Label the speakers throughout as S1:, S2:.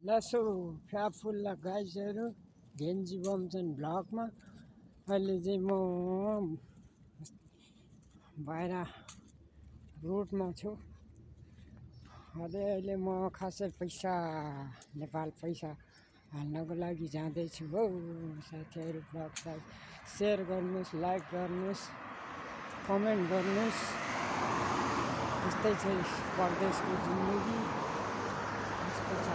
S1: लसो फ्याफुल्ला गाइजहरू घेन्जी बमचन भ्लगमा अहिले चाहिँ म बाहिर रोडमा छु। अहिले म खासै पैसा नेपाल पैसा हाल्नको लागि जाँदैछु हौ। साथीहरू भ्लगलाई सेयर गर्नुहोस्, लाइक गर्नुहोस्, कमेन्ट गर्नुहोस्। यस्तै छ परदेशको जिन्दगी, यस्तो छ।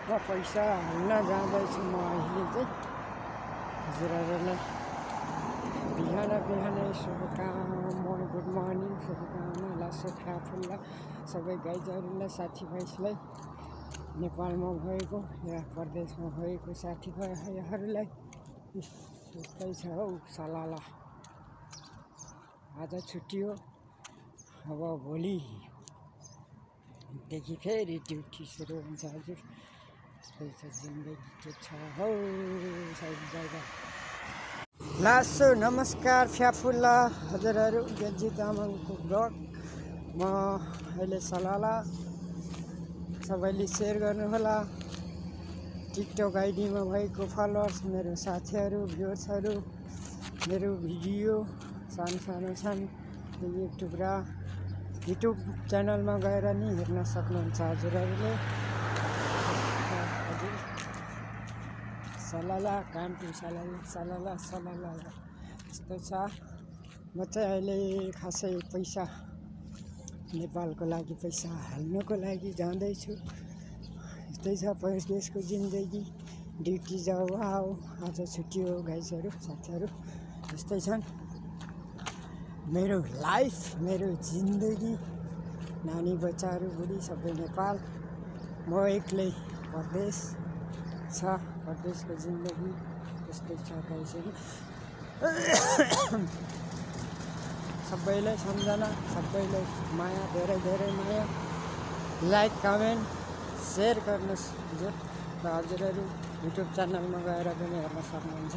S1: म पैसा हाल्न जाँदैछु म अहिले चाहिँ। हजुरहरूलाई बिहान बिहानै शुभकामना, गुड मर्निङ, शुभकामना। लसो फ्याफुल्ला सबै गाइजहरूलाई, साथीभाइलाई, नेपालमा भएको या परदेशमा भएको साथीभाइहरूलाई यस्तै छ हौ सलाला। आज छुट्टी हो, अब भोलिदेखि फेरि ड्युटी सुरु हुन्छ। हजुर यस्तै छ जिन्दगी के छ हौ सबै जग्गा। लासो नमस्कार फ्याफुल्ला हजुरहरू, गेन्जी तामाङको ब्लग। म अहिले सलाला, सबैले सेयर गर्नुहोला। टिकटक आइडीमा भएको फलोवर्स, मेरो साथीहरू, भ्युवर्सहरू, मेरो भिडियो सानो सानो छन्। युट्युब च्यानलमा गएर नि हेर्न सक्नुहुन्छ हजुरहरूले। हजुर सलाला कान्टु सलाला यस्तो छ। म चाहिँ अहिले खासै पैसा नेपालको लागि पैसा हाल्नको लागि जाँदैछु। यस्तै छ परदेशको जिन्दगी, ड्युटी जाऊ आऊ। आज छुट्टी हो गाइजहरू, साथीहरू यस्तै छन्। मेरो लाइफ, मेरो जिन्दगी, नानी बच्चाहरू बुढी सबै नेपाल, म एक्लै परदेश छ। परदेशको जिन्दगी त्यस्तै छ गाइजहरू। सबैलाई सम्झना, सबैलाई माया, धेरै धेरै माया। लाइक कमेन्ट सेयर गर्नुहोस् हजुर। र हजुरहरू युट्युब च्यानलमा गएर पनि हेर्न सक्नुहुन्छ।